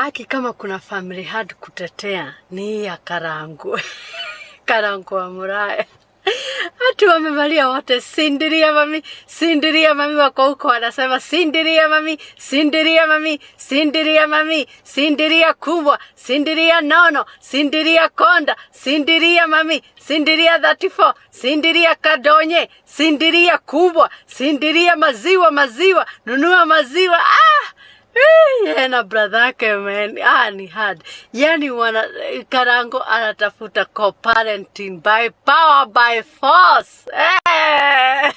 Aki, kama kuna family hard kutetea ni hii ya Karangu. Karangu wa Muraya. Hati wamevalia wote sindiria mami, sindiria mami, wako huko wanasema sindiria mami, sindiria mami, sindiria mami, sindiria kubwa, sindiria nono, sindiria konda, sindiria mami, sindiria 34, sindiria kadonye, sindiria kubwa, sindiria maziwa, maziwa, nunua maziwa. Ah! Yeye na brother yake, man, ah, ni hard. Yani wana Karango anatafuta co-parenting by power, by force. Eh.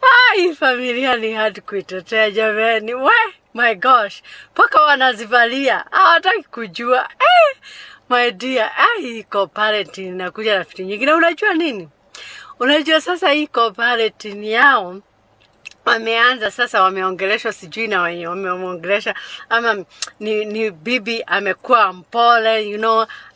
Ah, hii familia ni hard kuitetea jameni. We, my gosh, mpaka wanazivalia hawataki kujua. Eh, my dear, ah, hii co-parenting inakuja na vitu nyingine. Unajua nini? Unajua sasa hii co-parenting yao wameanza sasa, wameongeleshwa sijui na wenye wameongelesha ama ni bibi amekuwa mpole,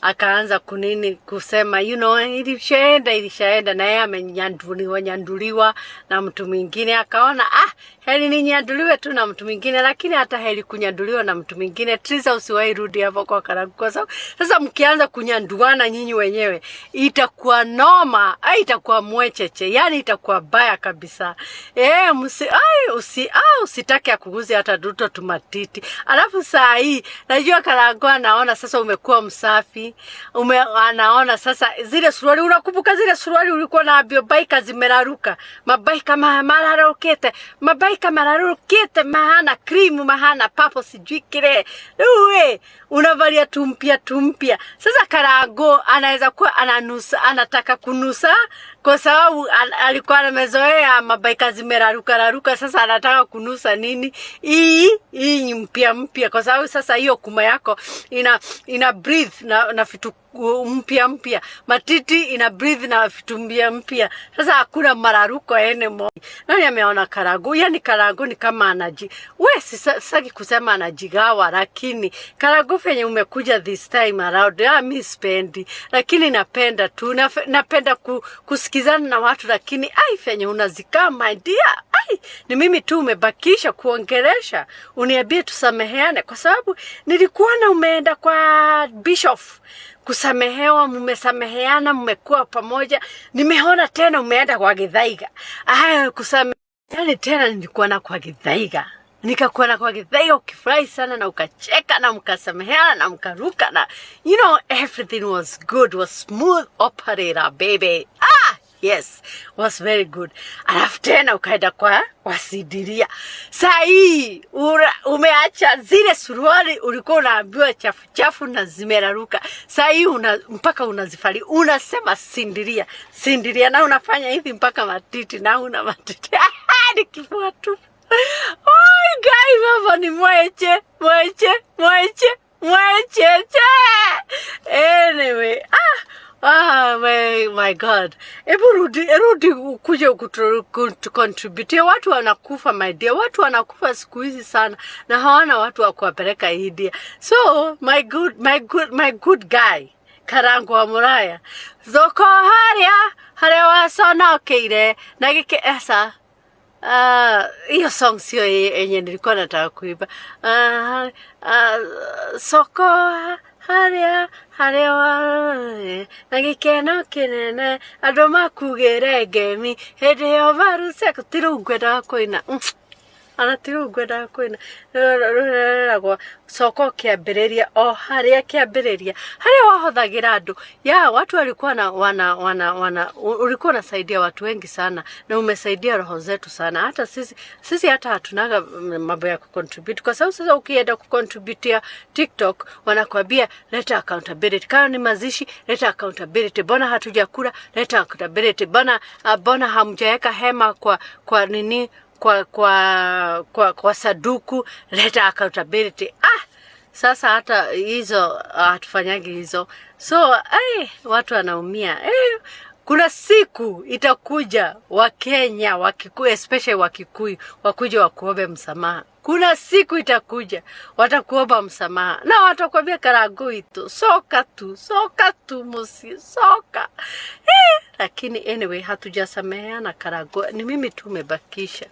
akaanza kunini kusema ilishaenda ilishaenda, na yeye amenyanduliwa nyanduliwa na mtu mwingine, akaona ah, heri ninyanduliwe tu na mtu mwingine, lakini hata heri kunyanduliwa na mtu mwingine. Triza, usiwahi rudi hapo kwa Karangu, kwa sababu sasa mkianza kunyanduana nyinyi wenyewe itakuwa noma, ai, itakuwa mwecheche, yani itakuwa baya kabisa. Eh, msi, ai, usi, ah, usitake akuguze hata duto tumatiti. Alafu saa hii najua Karangu anaona sasa umekuwa msafi, anaona sasa zile suruali, unakumbuka zile suruali ulikuwa na baika zimeraruka, mabaika mararukite, mabaika mararukite, mahana cream, mahana papo, sijui kile uwe unavalia tumpya tumpya. Sasa Karangu anaweza kuwa ananusa, anataka kunusa kwa sababu alikuwa amezoea mabaika zimeraruka raruka. Sasa anataka kunusa nini hii ni mpya mpya, kwa sababu sasa hiyo kuma yako ina breathe na vitu mpya mpya, matiti ina breathe na vitu mpya mpya. Sasa hakuna mararuko anymore. Nani ameona Karangu? Yani Karangu ni kama anaji we, sitaki kusema anajigawa, lakini Karangu venye umekuja this time around, ah, mi sipendi, lakini napenda tu napenda kusikizana na watu, lakini ai, venye unazikaa, my dear, ai, ni mimi tu umebakisha kuongelesha, uniambie tusameheane, kwa sababu nilikuona umeenda kwa Bishop kusamehewa, mmesameheana, mmekuwa pamoja. Nimeona tena umeenda kwa Githaiga, aya kusame, yani tena nilikuwa na kwa Githaiga, nikakuona kwa Githaiga ukifurahi sana na ukacheka na mkasameheana na mkaruka na everything was good, was smooth operator, baby. Ah, yes, was very good. Alafu tena ukaenda kwa wasidiria. Saa hii umeacha zile suruali ulikuwa unaambiwa chafu chafu na zimeraruka. Saa hii mpaka unazifali unasema sindiria sindiria, na unafanya hivi mpaka matiti na una matiti ni kifua tu. Oi, guy, baba ni mweche mweche mweche mwecheche. Anyway, ah, ah, my God. Hebu rudi, rudi ukuje kucontribute. Watu wanakufa, my dear. Watu wanakufa siku hizi sana na hawana watu wa kuwapeleka India. So my good guy Karangu wa Muraya, thoko haria haria waconokeire na gike esa. Ah, hiyo song sio yenye nilikuwa nataka kuimba. Ah, ah, soko haria haria wa na gikeno kinene andũ makugĩre ngemi hĩndĩ ĩyo maruceko ti rĩu ngwendaga kũina. Ona ti rĩu ngwendaga kũina. Rũreragwo soko kĩambĩrĩria o harĩa kĩambĩrĩria harĩa wahothagĩra andũ ya watu walikuwa na wana wana wana ulikuwa unasaidia watu wengi sana na umesaidia roho zetu sana. Hata sisi hata hatunaga mambo ya kucontribute, kwa sababu sasa ukienda kucontributea TikTok wanakwambia leta accountability. Kama ni mazishi, leta accountability. Mbona hatujakula? Leta accountability. Mbona mbona hamjaweka hema kwa nini kwa saduku? Leta accountability. Ah, sasa hata hizo hatufanyagi hizo, so ay, watu wanaumia. Eh, kuna siku itakuja Wakenya, Wakikuyu, especially Wakikuyu, wakuja wakuombe msamaha. Kuna siku itakuja watakuomba msamaha na watakwambia, "Karangu itu soka tu, soka tu musi soka." Eh, lakini anyway hatujasameheana Karangu, ni mimi tu umebakisha.